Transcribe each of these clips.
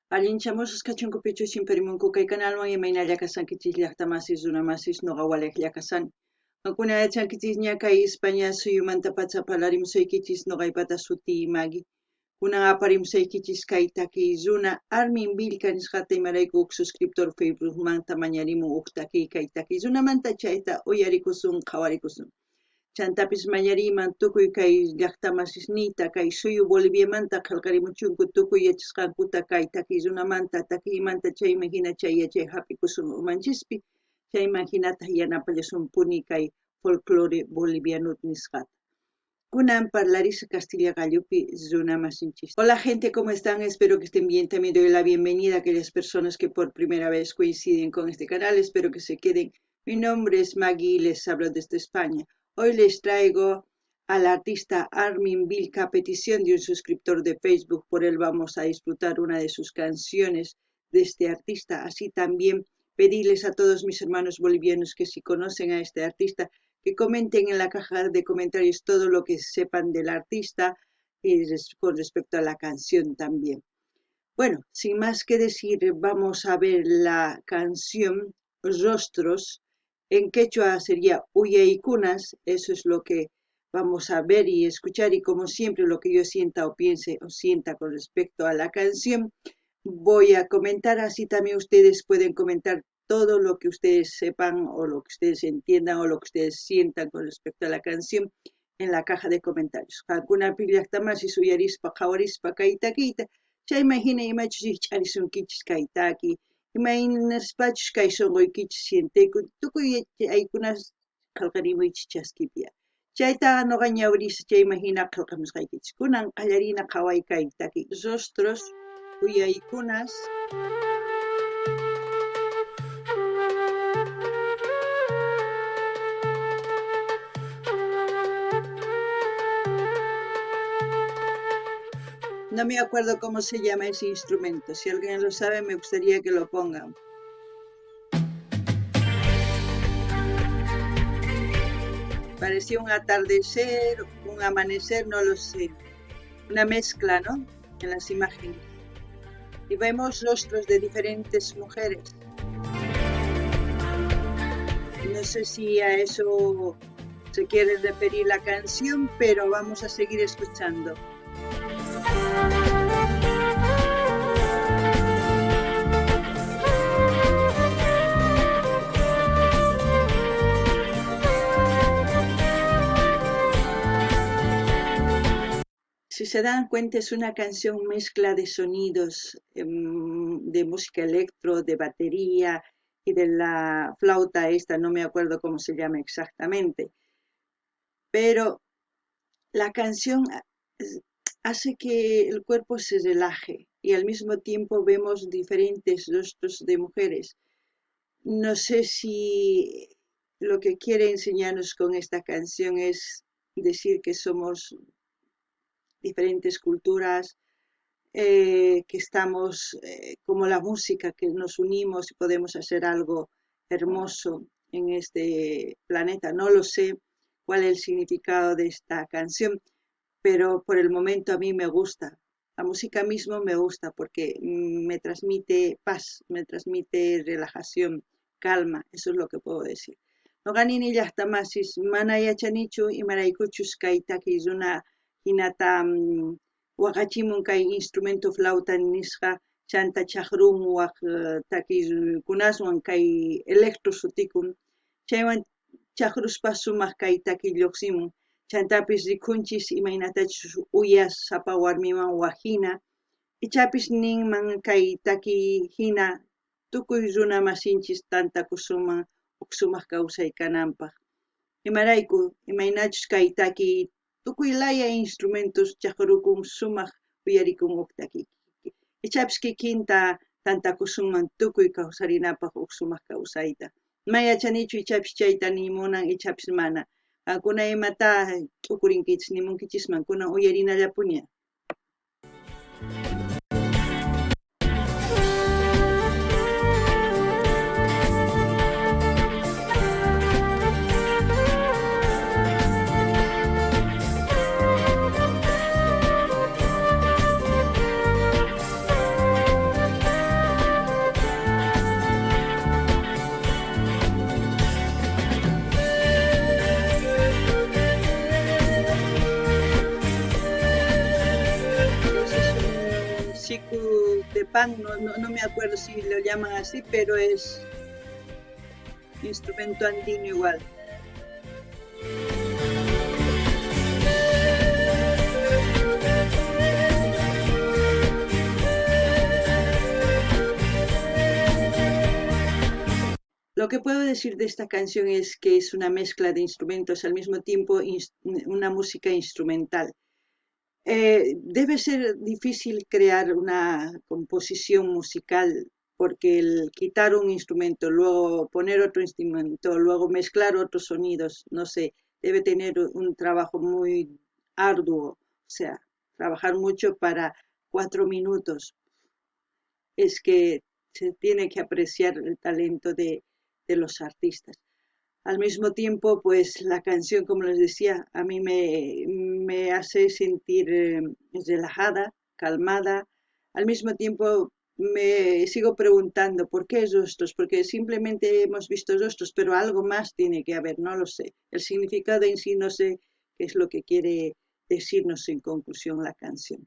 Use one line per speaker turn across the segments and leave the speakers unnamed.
Allinchamusqas kachunkupichu chimparimunku kay kanalwan imaynalla kashankichis llaqtamasis runamasis noqa walejlla kashani. Qankuna yachankichisña kay España suyumantapacha parlarimusaykichis noqaypata sutiy Maggie. Kunan aparimusaykichis kay takiy runa Armin Vilca nisqata imarayku huk suscriptor Facebookmanta mañarimun huk takiy kay takiy runamanta chayta uyarikusun qhawarikusun. Chantapis mañariyman tukuy kay llaqtamasisniyta kay suyu Boliviamanta qhelqarimuchunku tukuy yachasqankuta kay takiy runamanta takiymanta chayman hina chay yachay hap'ikusun umanchispi chayman hinataq yanapallasunpuni kay folklore boliviano nisqata. Kunan parlarisqa Castilla qallupi runamasinchis. Hola gente, ¿cómo están? Espero que estén bien. También doy la bienvenida a aquellas personas que por primera vez coinciden con este canal. Espero que se queden. Mi nombre es Maggie y les hablo desde España. Hoy les traigo al artista Armin Vilca a petición de un suscriptor de Facebook. Por él vamos a disfrutar una de sus canciones de este artista. Así también pedirles a todos mis hermanos bolivianos que si conocen a este artista, que comenten en la caja de comentarios todo lo que sepan del artista y con respecto a la canción también. Bueno, sin más que decir, vamos a ver la canción Rostros. En quechua sería Uyaykunas, eso es lo que vamos a ver y escuchar, y como siempre lo que yo sienta o piense o sienta con respecto a la canción, voy a comentar, así también ustedes pueden comentar todo lo que ustedes sepan o lo que ustedes entiendan o lo que ustedes sientan con respecto a la canción en la caja de comentarios. Qankuna llaqtamasis uyarispa qhawarispa kay takiyta, chayman hina imachus rikch'arisunkichis kay takiy, imaynaspachus kay sunquykichis sientekun, tukuy chaykunas qhelqarimuychis chaskipi. Chaytaqa noqa ñawirisa chayman hina qhelqamusqaykichis. Kunan qallarina qhaway kay takiy. Rostros, uyaykunas. No me acuerdo cómo se llama ese instrumento. Si alguien lo sabe, me gustaría que lo pongan. Parecía un atardecer, un amanecer, no lo sé. Una mezcla, ¿no? En las imágenes. Y vemos rostros de diferentes mujeres. No sé si a eso se quiere referir la canción, pero vamos a seguir escuchando. Si se dan cuenta, es una canción mezcla de sonidos, de música electro, de batería y de la flauta esta, no me acuerdo cómo se llama exactamente. Pero la canción hace que el cuerpo se relaje y al mismo tiempo vemos diferentes rostros de mujeres. No sé si lo que quiere enseñarnos con esta canción es decir que somos diferentes culturas, que estamos como la música, que nos unimos y podemos hacer algo hermoso en este planeta. No lo sé cuál es el significado de esta canción, pero por el momento a mí me gusta. La música mismo me gusta porque me transmite paz, me transmite relajación, calma, eso es lo que puedo decir. Noqa nini llaqtamasis mana yachanichu imaraykuchus kay takiy runa hinata waqachimun kay instrumento flauta nisqa chanta chaqrun waq takiykunaswan kay electro sutikun chaywan chaqruspa sumaq kay takiy lluqsimun. Chantapis rikunchis imaynatachus uyas sapa warmiwan wajina, ichapis ninman kay takiy hina tukuy runa masinchis tantakusunman huk sumaq kawsay kananpaq. Imarayku imaynachus kay takiy tukuy laya instrumentos chaqrukun sumaq uyarikun huk takiy. Ichapis kikinta tantakusunman tukuy kawsarinapaq huk sumaq kawsayta. Ma yachanichu ichapis chayta nimunan ichapis mana. Qankuna imata t'ukurinkichis nimunkichisman kunan uyarinallapuña. Chuku de pan, no, no, no me acuerdo si lo llaman así, pero es instrumento andino igual. Lo que puedo decir de esta canción es que es una mezcla de instrumentos, al mismo tiempo una música instrumental. Debe ser difícil crear una composición musical porque el quitar un instrumento, luego poner otro instrumento, luego mezclar otros sonidos, no sé, debe tener un trabajo muy arduo, trabajar mucho para 4 minutos. Es que se tiene que apreciar el talento de los artistas. Al mismo tiempo, la canción, como les decía, a mí me hace sentir relajada, calmada. Al mismo tiempo, me sigo preguntando por qué rostros, porque simplemente hemos visto rostros, pero algo más tiene que haber, no lo sé. El significado en sí no sé qué es lo que quiere decirnos en conclusión la canción.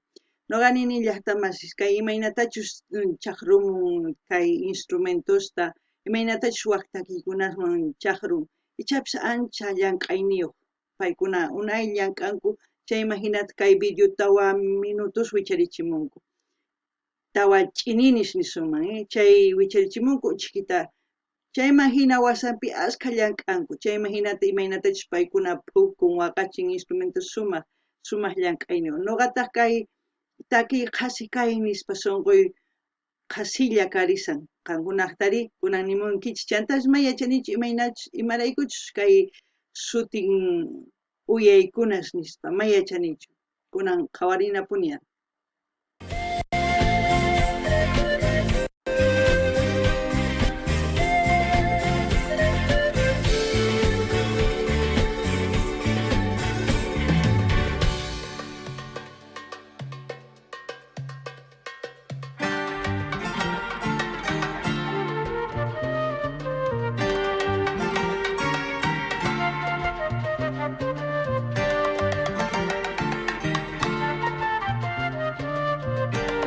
Noqa nini llaqtamasis kay imaynatachus chaqrumun kay instrumentosta, imaynatachus waj takiykunasman chaqrun, ichapis ancha llank'ayniyuq paykuna unay llank'anku, chayman hinata kay video tawa minutos wicharichimunku. Tawa ch'ininis nisunman, chay wicharichimunku chiquita. Chayman hina wasanpi askha llank'anku, chayman hinata imaynatachus paykuna phukun waqachin instrumentos sumaq, sumaq llank'ayniyuq. Noqataq kay takiy qhasi kay nispa sunquy qhasilla karisan. Qankunaqtari kunan nimunkichis, chantas may yachanichu imaynachus imaraykuchus kay sutin uyaykunas nispa, may yachanichu. Kunan qhawarinapunia.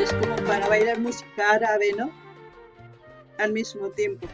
Es como para bailar música árabe, ¿no? Al mismo tiempo.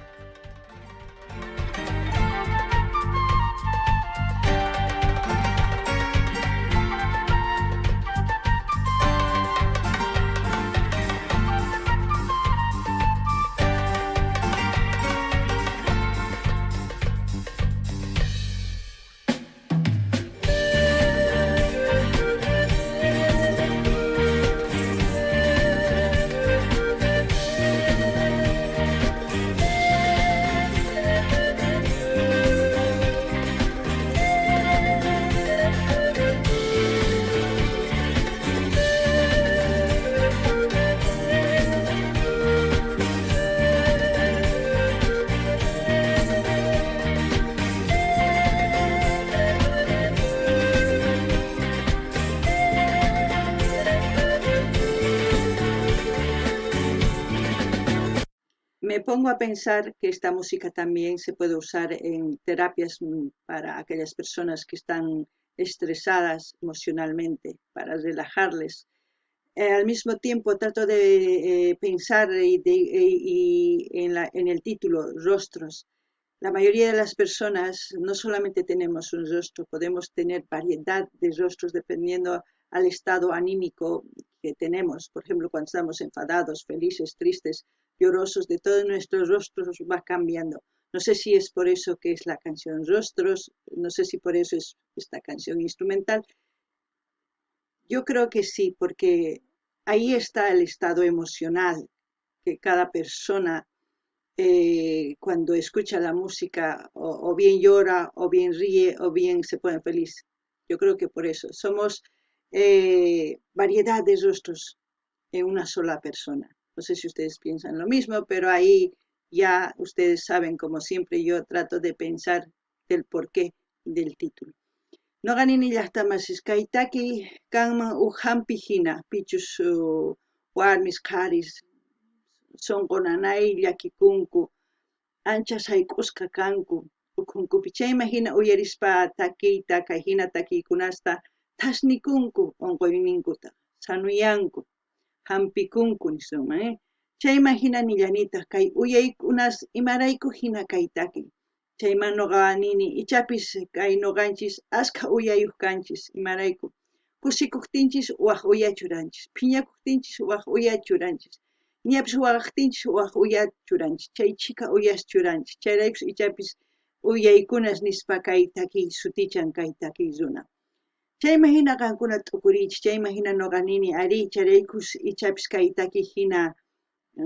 Me pongo a pensar que esta música también se puede usar en terapias para aquellas personas que están estresadas emocionalmente, para relajarles. Al mismo tiempo trato de pensar en el título, Rostros. La mayoría de las personas no solamente tenemos un rostro, podemos tener variedad de rostros dependiendo al estado anímico que tenemos. Por ejemplo, cuando estamos enfadados, felices, tristes, llorosos, de todos nuestros rostros va cambiando. No sé si es por eso que es la canción Rostros, no sé si por eso es esta canción instrumental. Yo creo que sí, porque ahí está el estado emocional que cada persona cuando escucha la música o bien llora, o bien ríe, o bien se pone feliz. Yo creo que por eso somos variedad de rostros en una sola persona. No sé si ustedes piensan lo mismo, pero ahí ya ustedes saben, como siempre, yo trato de pensar el porqué del título. Noqa nini llaqtamasis kay takiy kanman uj hampi hina, pichus warmis qharis sunqu nanay llakikunku, ancha sayk'usqa kanku ukhunkupi. Chayman hina uyarispa takiyta, kay hina takiykunasta thasnikunku unquyninkuta, sanuyanku. Hampikunku nisunman, eh? Chayman hina nillanitaj kay uyaykunas imarayku hina kay takiy. Chayman noqa nini ichapis kay noqanchis askha uyayuq kanchis, imarayku kusikojtinchis waj uya churanchis, phiñakojtinchis waj uya churanchis, ñapis waqajtinchis waj uya churanchis, chay chhika uyas churanchis, chayraykus ichapis uyaykunas nispa kay takiy sutichan kay takiy runa. Chayman hina qankuna t'ukuriychis, chayman hina noqa nini arí, chayraykus ichapis kay takiy hina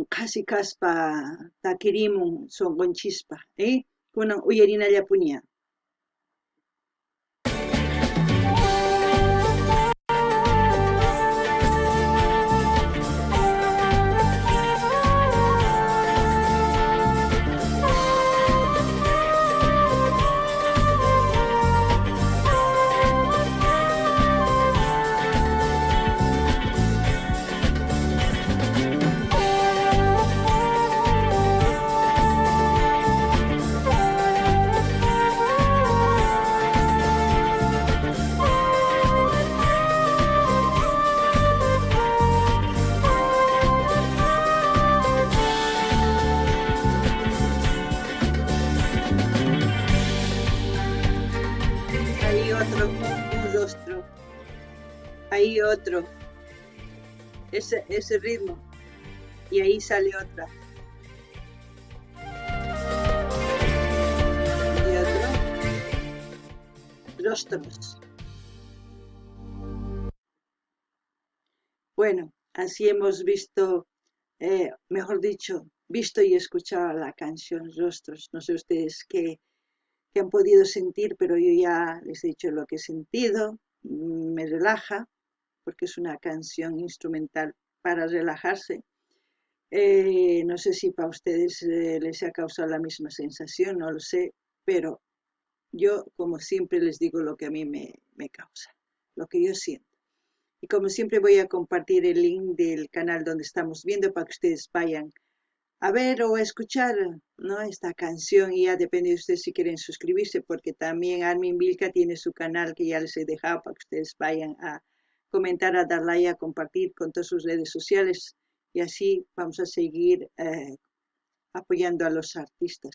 qhasi kaspa takirimun sonqonchispaj, eh? Kunan uyarinallapuña. Ahí otro, un rostro. Ahí otro. Ese ritmo. Y ahí sale otra. Y otro. Rostros. Bueno, así hemos visto, mejor dicho, visto y escuchado la canción Rostros. No sé ustedes qué han podido sentir, pero yo ya les he dicho lo que he sentido. Me relaja, porque es una canción instrumental para relajarse. No sé si para ustedes les ha causado la misma sensación, no lo sé, pero yo, como siempre, les digo lo que a mí me causa, lo que yo siento. Y como siempre voy a compartir el link del canal donde estamos viendo para que ustedes vayan a ver o a escuchar, ¿no?, esta canción, y ya depende de ustedes si quieren suscribirse, porque también Armin Vilca tiene su canal que ya les he dejado para que ustedes vayan a comentar, a dar like, a compartir con todas sus redes sociales, y así vamos a seguir apoyando a los artistas.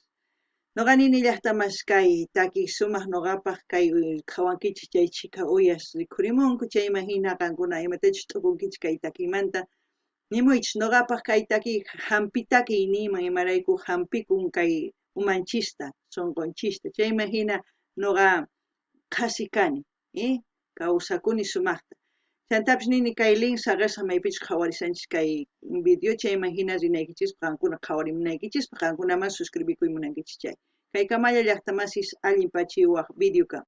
Noqa nini llaqtamas kay takiy sumaq noqapaq kay qhawankichis chay chhika uyas rikhurimunku, chayman hina qankuna imatachus t'ukunkichis kay takiymanta nimuychis. Noqapaq kay takiy hampi takiy niyman, imarayku hampikun kay umanchista, sonqonchista, chayman hina noqa qhasi kani, kawsakuni sumaqta. Chantapis nini kay link saqesqa maypichus qhawarisanchis kay video, chayman hina rinaykichispaq, qankuna qhawarimunaykichispaq, qankunaman suscribikuy munankichis chay. Kay kamalla llaqtamasis allin pachiwaq video kam.